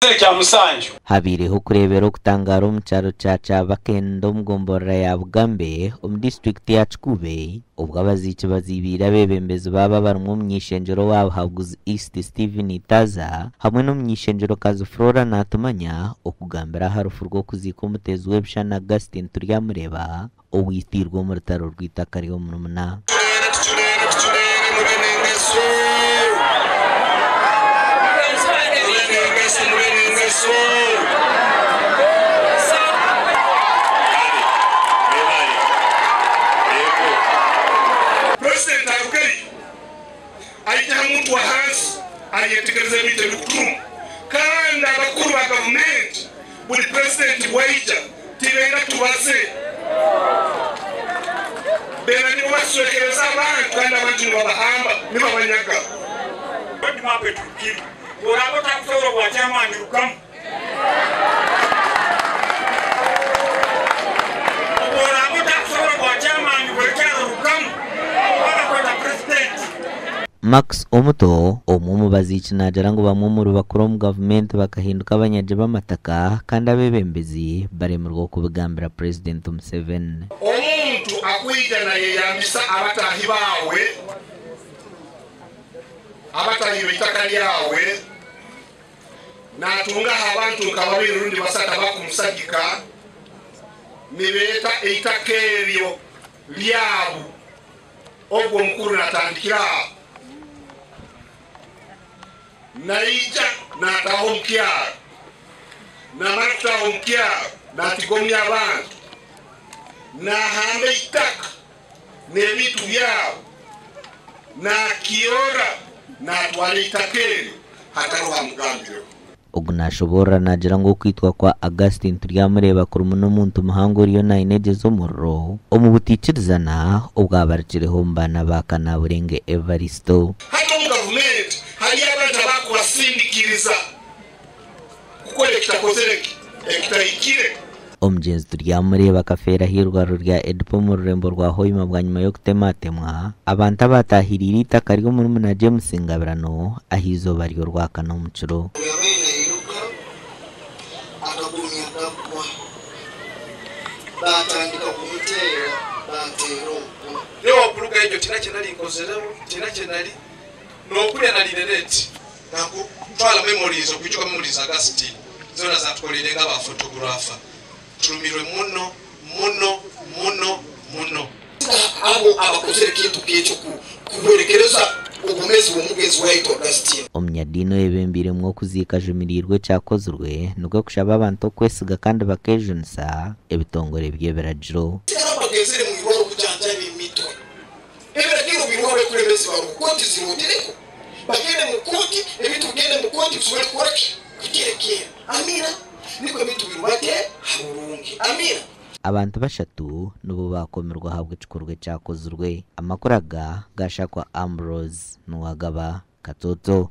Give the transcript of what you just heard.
Ekya musanju. Habaireho okureebera okutangaara omu kyaro kya Kyabakenda omu gomborora ya Bugambe omu disiturikiti ya Kikuube obwo abaziiki baziibiire abeebembezi baabo abarimu omuny'eishengyero owa Buhaguzi East Stephen Itaza hamwe n'omuny'eishengyerokazi Flora Natumanya okugambira aha rufu rw'okuziika omuteezi w'ebishushani Augustine Turyamureeba owaitiirwe omu rutaro rw'eitaka ry'omurumuna. Tucureere, tucureere, tucureere, mube n'engeso. Mube n'engeso, mube n'engeso. Kare, mwebare. Yego. Purezidenti arugeyo aije aha muntu wa hansi ayetegereze ebintu ebirikuturuma kandi abakuru ba gavumenti Buri purezidenti bwaija tibenda tubaze. Benda nibo baswekereza abantu kandi abantu nibabahamba, nibabanyaga. Road map eturukire. Ku oraabe otakusobola obwa chairman rugamu. Obu oraabe otakusobola obwa chairman bw'ekyaro rugamu obu barakweta president. Max Omuto, omwe omu baziiki naagira ngu bamwe omuri bakuru omu gavumenti bakahinduka abanyagi b'amataka kandi abeebembezi baremirwe okubigambira Purezidenti Museveni. Omuntu akwija nayeyambisa abataahi baawe, abataahi b'eitaka ryawe, natungaho abantu nka babiri rundi basatu abakumusagika, nibeeta eitaka eryo ryabo. Ogwo omukuru naatandikira aho, naija naataaha omu kyaro. Naamara kutaaha omu kyaro, naatigomya abantu, naahamba eitaka n'ebintu byabo, naakiora, naatwara eitaka eryo hatariho amugambireho. Ogu nashoboorora naagira ngu okwitwa kwa Augustine Turyamureeba kurimu n'omuntu muhango oriyo nainegyeza omuriro omu butaikirizana obwabarikireho omu baana ba Kanaburenge Evaristo. Hati omu gavumenti hariyo abantu abarikubasindikiriza kukora ekitakozire ekitahikire. Omugyenzi Turyamureeba akafeera ah'eirwariro rya Edipo omu rurembo rwa Hoima bwanyima y'okutematemwa abantu abaataahiriire eitaka ry'omurumuna James Ngabirano ah'eizooba ry'Orwakana omu kiro. Ku yaabaire nairuka, akagumya gagwa. Baatandika kumuteera, baateera okwo. Nyowe okuruga egyo tihaine ki nari nkozireho, tihaine ki nari n'okurya nariire late. Nakutwara memories, okwijuka memories Augustine zoona zatukoreire nka aba photographer. Turumirwe muno, muno, muno, muno. Abo abakozire ekintu nk'ekyo kuhwerekereza obwomeezi bw'omugenzi waitu Augustine. Omunyadiini oyebembeiremu okuziika ajumiriirwe ekyakozirwe nikwo kushaba abantu okwesiga kandi bakeejunisa ebitongore by'ebiragiro. Sigara bagenzire mu irwaro kujanjaba emitwe. Ebiragiro biriho abekulembezi baruho kooti zirondereko bagende mu kooti ebintu bigende mu kooti bisobole kukora ki kuterekeera amiina nikwo ebintu birubate harurungi amiina. Abantu bashatu nibo baakomirwe ahabw'ekikorwa ekyakozirwe. Amakuru aga gaashakwa Ambrose Nuwagaba Katoto.